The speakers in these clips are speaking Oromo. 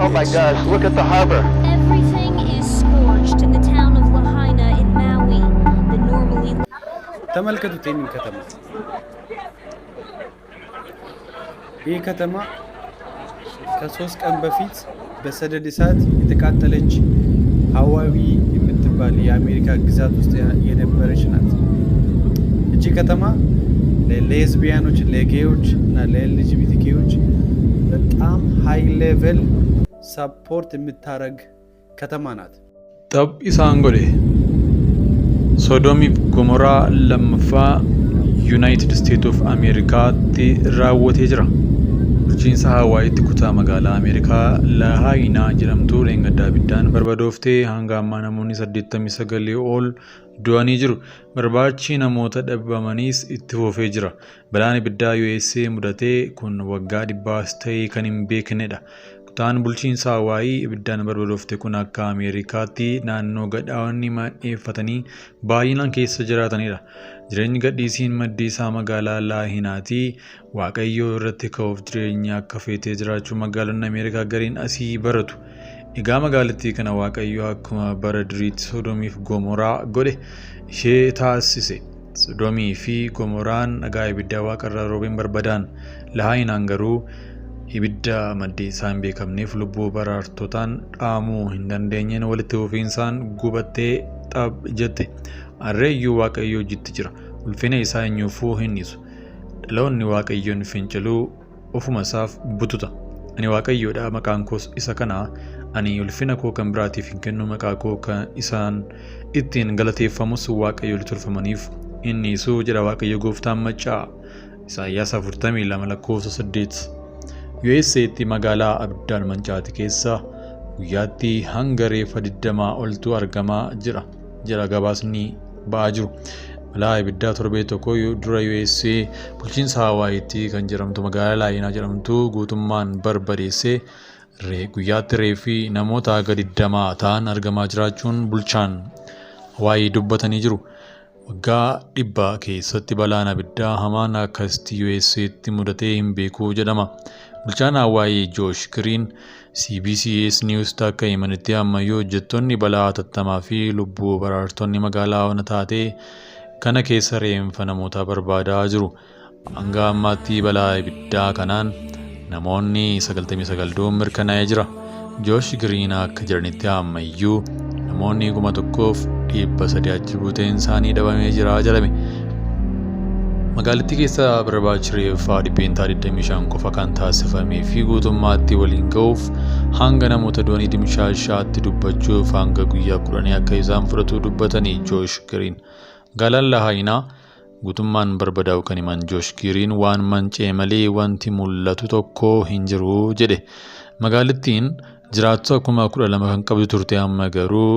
Oh my gosh, look at the harbor. Everything is scorched in the town of Lahaina in Maui. The normally ተመልከቱት ይህንን ከተማ። ይህ ከተማ ከ3 ቀን በፊት በሰደድ እሳት የተቃጠለች ሀዋዊ የምትባል የአሜሪካ ግዛት ውስጥ የነበረች ናት። እቺ ከተማ ለሌዝቢያኖች፣ ለጌዎች እና ለኤልጂቢቲኬዎች በጣም high level support የምታረግ ከተማ ናት። Xaph isaan godhe. Sodoomiif Gomoraa lammaffaa Yuunaayitid Isteet of Ameerikaatti raawwatee jira. Bulchiinsa Hawaayitti kutaa magaalaa Ameerikaa Lahaayinaa jedhamtu dheengaddaa ibiddaan barbadooftee hanga ammaa namoonni 89 ol du'anii jiru. Barbaachi namoota dhabamaniis itti fufee jira. Balaan ibiddaa USA mudate kun waggaa dhibbaas ta'ee kan hin beeknedha. Kutaan bulchiinsa Hawaayii ibiddaan barbadoofte kun akka Ameerikaatti naannoo gadhaa'onni maadheeffatanii baay'inaan keessa jiraatanidha. Jireenyi gadhiisiin maddi isaa magaalaa Laahinaati. Waaqayyoo irratti ka'uuf jireenya akka feetee jiraachuu magaalonni Ameerikaa gariin asii baratu. Egaa magaalattii kana Waaqayyo akkuma bara duriitti Sodoomiif Gomoraa godhe ishee taasise. Sodoomii fi Gomoraan dhagaa ibiddaa waaqarraa roobeen barbadaan. Lahaayinaan garuu ibidda maddi isaa hin beekamneef lubbuu baraartotaan dhaamuu hin dandeenyeen walitti fufiinsaan gubattee xab jette. Harreeyyuu Waaqayyo hojiitti jira. Ulfina isaa eenyuufuu hin dhiisu. Dhaloonni Waaqayyoon finciluu ofuma isaaf bututa. Ani Waaqayyoodha, maqaan koos isa kana. Ani ulfina koo kan biraatiif hin kennu, maqaa koo kan isaan ittiin galateeffamus Waaqayyo tolfamaniif hin dhiisu jedha Waaqayyo gooftaan maccaa. Isaayyaas 42 lakkoofsa 8. USA'tti magaalaa abiddaan mancaate keessa guyyaatti hanga reeffa 20 oltu argamaa jira jedha gabaasni ba'aa jiru. Balaa ibiddaa torbee tokko dura USA bulchiinsa Hawaayitti kan jedhamtu magaalaa Laayinaa jedhamtu guutummaan barbadeessee guyyaatti reeffi namoota haga 20 ta'an argamaa jiraachuun bulchaan Hawaayii dubbatanii jiru. Waggaa 100 keessatti balaan abiddaa hamaan akkasitti USA'tti mudatee hin beeku jedhama. Bulchaan Hawaayii Joosh Giriin CBS News akka himanitti ammayyuu hojjettoonni balaa hatattamaa fi lubbuu baraartonni magaalaa ona taatee kana keessa reenfa namoota barbaadaa jiru. Hanga ammaatti balaa ibiddaa kanaan namoonni 99 du'uun mirkanaa'ee jira. Joosh Giriin akka jedhanitti ammayyuu namoonni 1,300 achi buuteen isaanii dhabamee jira jedhame. Magaalattii keessa barbaachi reeffaa 25% qofa kan taasifamee fi guutummaatti waliin ga'uuf hanga namoota du'anii dimshaashaatti dubbachuuf hanga guyyaa 10 akka isaan fudhatu dubbatanii Joosh Giriin. Magaalaan Lahaayinaa guutummaan barbadaa'u kan himan Joosh Giriin waan manca'e malee wanti mul'atu tokko hin jiru jedhe. Magaalattiin jiraattota 12,000 kan qabdu turte, amma garuu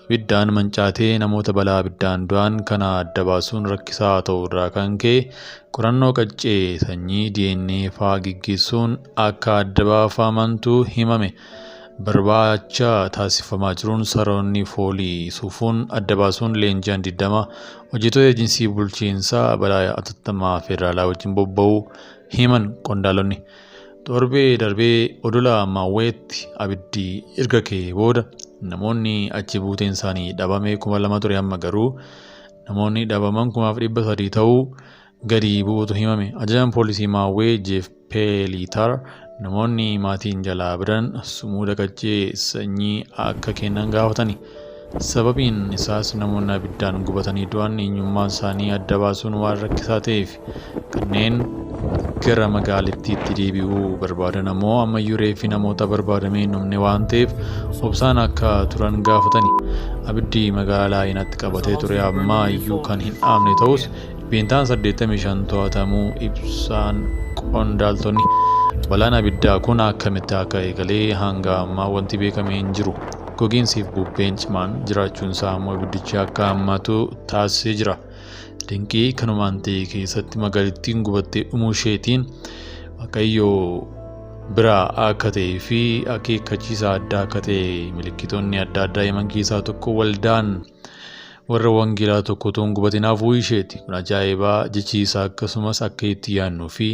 abiddaan mancaatee namoota balaa abiddaan du'an kana adda baasuun rakkisaa ta'uu irraa kan ka'e qorannoo qaccee sanyii DNA fa'aa geggeessuun akka adda baafamantu himame. Barbaacha taasifamaa jiruun saroonni foolii suufuun adda baasuun leenji'an 20 hojjettoota eejinsii bulchiinsaa balaa hatattamaa federaalaa wajjin bobba'uu himan qondaalonni. Torbee darbee odola Maawweetti abiddi erga ka'ee booda namoonni achi buuteen isaanii dhabame 2,000 ture, amma garuu namoonni dhabaman 1,300 ta'uu gadi bu'uutu himame. Ajajaan poolisii Maawwee Jeef Peeliitar namoonni maatiin jalaa biran sumuuda qaccee sanyii akka kennan gaafatani. Sababiin isaas namoonni abiddaan gubatanii du'an eenyummaa isaanii adda baasuun waan rakkisaa ta'eef. Kanneen gara magaalittiitti deebi'uu barbaadan ammoo ammayyuu reeffi namoota barbaadamee hin dhumne waan ta'eef obsaan akka turan gaafatani. Abiddi magaalaa Laayinaatti qabatee ture amma iyyuu kan hin dhaamne ta'us 85% to'atamuu ibsaan qondaaltonni. Balaan abiddaa kun akkamitti akka eegalee hanga ammaa wanti beekame hin jiru. Gogiinsiif bubbeen cimaan jiraachuun isaa ammoo ibiddichi akka hammatu taasisee jira. Dinqii kanumaan ta'e keessatti magaalittiin gubattee dhumuu isheetiin Waaqayyo biraa akka ta'ee fi akeekkachiisa addaa akka ta'e milikkitoonni adda addaa himan keessaa tokko waldaan warra wangeelaa tokko utuu hin gubatin hafuu isheeti. Kun ajaa'ibaa jechiisaa akkasumas akka itti yaadnuu fi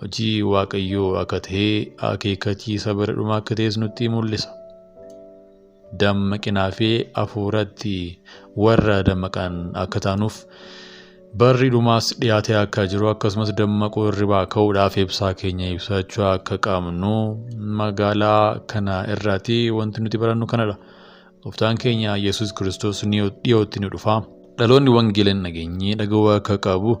Hojii Waaqayyoo akka ta'e akeekkachiisa bara dhumaa akka ta'es nutti mul'isa. Dammaqinaa fi hafuuratti warra dammaqan akka taanuuf barri dhumaas dhiyaatee akka jiru akkasumas dammaquu hirribaa ka'uudhaaf ibsaa keenya ibsachuu akka qabnu magaalaa kana irraati wanti nuti barannu kanadha. Gooftaan keenya Yesuus Kiristoos dhiyootti ni dhufa. Dhaloonni wangeela hin dhageenye dhaga'uu akka qabu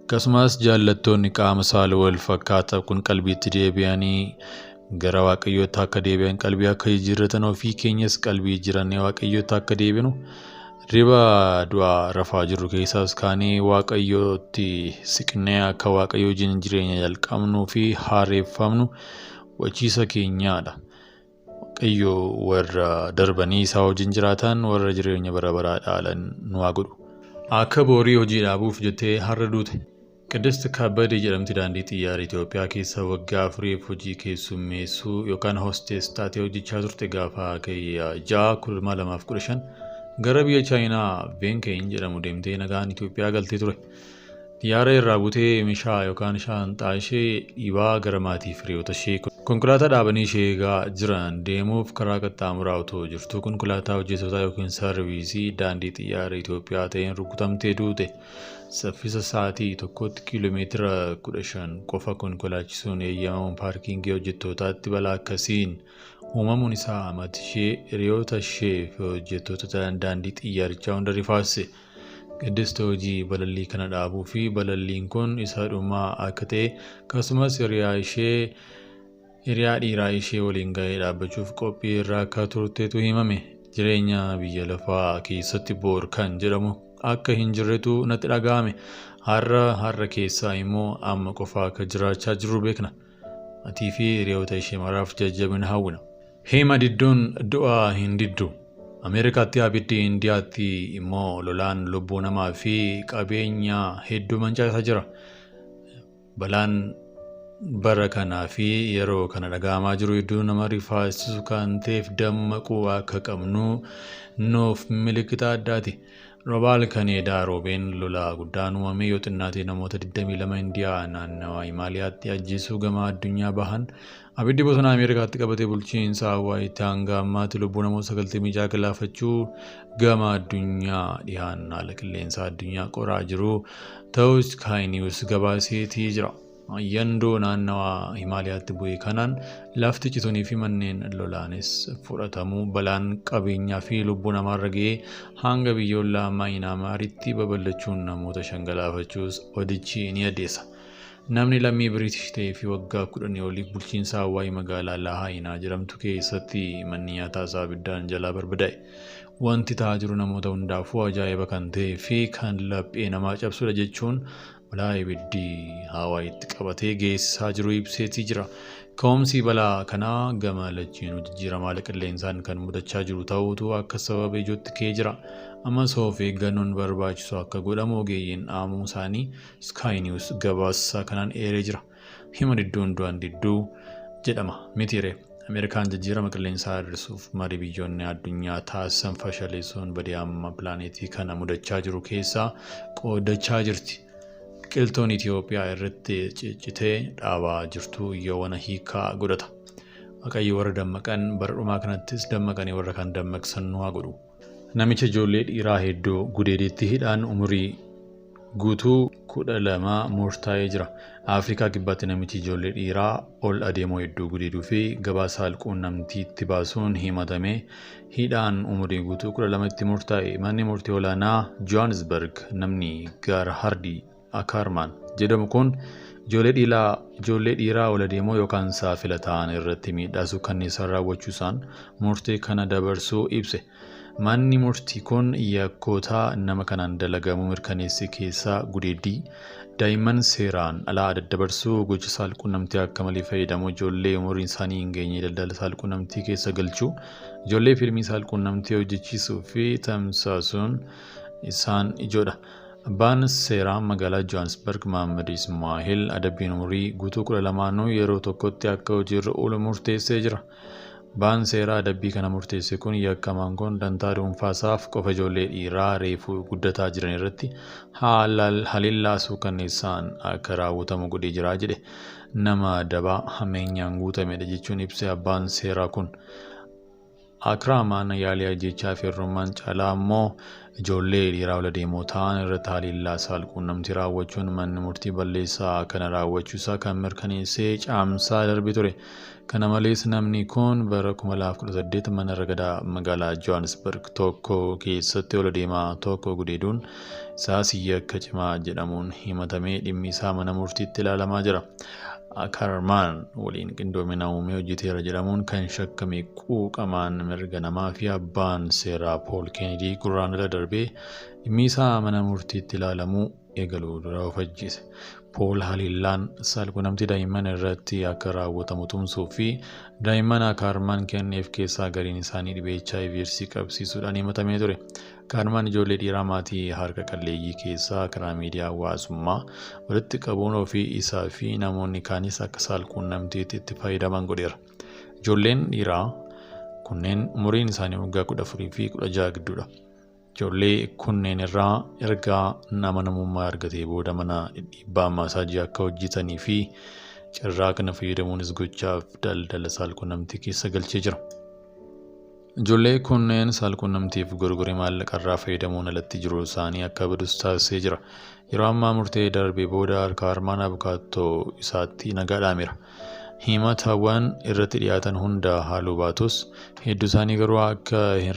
akkasumas jaallattoonni qaama saala wal fakkaataa kun qalbiitti deebi'anii gara Waaqayyootti akka deebi'an qalbii akka jijjiirratan ofii keenyas qalbii jijjiirannee Waaqayyootti akka deebinu riba du'aa rafaa jirru keessaas kaanee Waaqayyootti siqnee akka Waaqayyo wajjin jireenya jalqabnuu fi haareeffamnu hubachiisa keenyaadha. Waaqayyo warra darbanii isaa wajjin jiraatan warra jireenya bara baraa dhaalan nu haa godhu. Akka boorii hojii dhaabuuf jettee har'a duute. Qiddist Kabbadee jedhamti daandii xiyyaara Itoophiyaa keessa waggaa afuriif hojii keessummeessuu yookaan hoostees taatee hojjechaa turte gaafa Hagayya 6, 2015 gara biyya Chaayinaa Veenkeyin jedhamu deemtee nagaan Itoophiyaa galtee ture. Xiyyaara irraa buutee meeshaa yookaan shaanxaa ishee dhiibaa gara maatii fi hiriyoota ishee konkolaataa dhaabanii ishee eegaa jiran deemuuf karaa qaxxaamuraa otoo jirtuu konkolaataa hojjettootaa yookiin sarviisii daandii xiyyaara Itoophiyaa ta'een rukutamtee duute. Saffisa sa'aatii tokkotti kiiloomeetira 15 qofa konkolaachisuun eeyyamamuun paarkiingii hojjettootaatti balaa akkasiin uumamuun isaa maatii ishee, hiriyoota ishee fi hojjettoota daandii xiyyaarichaa hunda rifaasise. Qiddist hojii balallii kana dhaabuu fi balalliin kun isa dhumaa akka ta'e akkasumas hiriyaa dhiiraa ishee waliin ga'ee dhaabbachuuf qophii irra akka turtetu himame. Jireenya biyya lafaa keessatti boor kan jedhamu akka hin jirretu natti dhaga'ame. Har'a har'a keessaa immoo amma qofa akka jiraachaa jirru beekna. Maatii fi hiriyoota ishee maraaf jajjabina hawwina. Hima didduun du'a hin diddu. Ameerikaatti abiddi Indiyaatti immoo lolaan lubbuu namaa fi qabeenya hedduu mancaasaa jira. Balaan bara kanaa fi yeroo kana dhaga'amaa jiru hedduu nama rifaasisu kan ta'eef dammaquu akka qabnu nuuf milikkita addaati. Rooba halkaneedaa roobeen lolaa guddaan uumame yoo xinnaate namoota 22 Indiyaa naannawaa Himaalayaatti ajjeesuu gama addunyaa bahan. Abiddi bosona Ameerikaatti qabatee bulchiinsa Hawaayitti hanga ammaatti lubbuu namoota 96 galaafachuu gama addunyaa dhihaan haala qilleensaa addunyaa qoraa jiru ta'us Sky News gabaaseetii jira. Yandoo naannawaa Himaalayaatti bu'e kanaan lafti cituunii fi manneen lolaanis fudhatamuu balaan qabeenyaa fi lubbuu namaarra ga'ee hanga biyyoolaa Maayinaamaaritti babal'achuun namoota 5 galaafachuus odichi ni addeessa. Namni lammii Biriitish ta'ee fi waggaa 10 oliif bulchiinsa Hawaayii magaalaa Lahaayinaa jedhamtu keessatti manni nyaataa isaa abiddaan jalaa barbadaa'e. Wanti ta'aa jiru namoota hundaafuu ajaa'iba kan ta'ee fi kan laphee namaa cabsudha jechuun balaa ibiddi Hawaayitti qabatee geessisaa jiru ibseetii jira. Ka'umsi balaa kanaa gama lachiinuu jijjiirama haala qilleensaan kan mudachaa jiru ta'uutu akka sababa ijootti ka'ee jira. Ammas of eeggannoon barbaachisu akka godhamu ogeeyyiin dhaamuu isaanii Sky News gabaasa kanaan eeree jira. Hima didduun du'an didduu jedhama mitiire. Ameerikaan jijjiirama qilleensaa hir'isuuf marii biyyoonni addunyaa taasisan fashaleessuun badii amma pilaanetii kana mudachaa jiru keessaa qooddachaa jirti. Biqiltuun Itoophiyaa irratti ciccitee dhaabaa jirtu yoona hiikaa godhata. Waaqayyo warra dammaqan bara dhumaa kanattis dammaqanii warra kan dammaqsan nu haa godhu. Namicha ijoollee dhiiraa hedduu gudeeditti hidhaan umurii guutuu 12 murtaa'ee jira. Afrikaa Kibbaatti namichi ijoollee dhiiraa ol adeemoo hedduu gudeeduu fi gabaa saalquunnamtiitti baasuun himatamee hidhaan umurii guutuu 12 itti murtaa'e. Manni murtii olaanaa Johannesburg namni Gaarhard Akaarmaan jedhamu kun ijoollee dhiiraa ol adeemoo yookaan saafila ta'an irratti miidhaa suukanneessaa raawwachuusaan murtee kana dabarsuu ibse. Manni murtii kun yakkoota nama kanaan dalagamuu mirkaneesse keessaa gudeeddii, daa'imman seeraan alaa daddabarsuu, gocha saalquunnamtii akka malee fayyadamuu, ijoollee umuriin isaanii hin geenye daldala saalquunnamtii keessa galchuu, ijoollee fiilmii saalquunnamtii hojjechiisuu fi tamsaasuun isaan ijoodha. Abbaan seeraa magaalaa Johannesburg Mohammad Ismaahil adabbiin umurii guutuu 12 yeroo tokkotti akka hojiirra oolu murteessee jira. Abbaan seeraa adabbii kana murteesse kun yakkamaan kun dantaa dhuunfaasaaf qofa ijoollee dhiiraa reefuu guddataa jiran irratti haleellaa suukanneessaan akka raawwatamu godhee jira jedhe. Nama dabaa hammeenyaan guutamedha jechuun ibse abbaan seeraa kun. Akraamaan yaalii ajjeechaa fi hirrummaan caalaa immoo ijoollee dhiiraa ol adeemoo ta'an irratti haleellaa saalquunnamtii raawwachuun manni murtii balleessaa kana raawwachuu isaa kan mirkaneessee caamsaa darbe ture. Kana malees namni kun bara 2018 mana ragadaa magaalaa Johannesburg tokko keessatti ol adeemaa tokko gudeeduun isaas yakka cimaa jedhamuun himatamee dhimmi isaa mana murtiitti ilaalamaa jira. Akarmaan waliin qindoomina uumee hojjeteera jedhamuun kan shakkame quuqamaan mirga namaa fi abbaan seeraa Pool Keenedii gurraandhala darbee dhimmi isaa mana murtiitti ilaalamuu eegaluu dura of ajjeese. Pool haleellaan saalquunnamtii daa'imman irratti akka raawwatamu tumsuu fi daa'imman Akaarmaan kenneef keessaa gariin isaanii dhibee HIV qabsiisuudhaan himatamee ture. Akaarmaan ijoollee dhiiraa maatii harka qalleeyyii keessaa karaa miidiyaa hawaasummaa walitti qabuun ofii isaa fi namoonni kaanis akka saalquunnamtiitti itti fayyadaman godheera. Ijoolleen dhiiraa kunneen umuriin isaanii waggaa 14 fi 16 gidduudha. Ijoollee kunneen irraa ergaa nama namummaa argatee booda mana dhidhiibbaa maasaajii akka hojjetanii fi carraa kana fayyadamuunis gochaaf daldala saalquunnamtii keessa galchee jira. Ijoollee kunneen saalquunnamtiif gurguree maallaqa irraa fayyadamuun alatti jiruu isaanii akka badus taasisee jira. Yeroo ammaa murtee darbee booda harka armaan abukaattoo isaatti nagaa dhaameera. Himatawwan irratti dhiyaatan hunda haaluu baatus hedduu isaanii garuu akka hin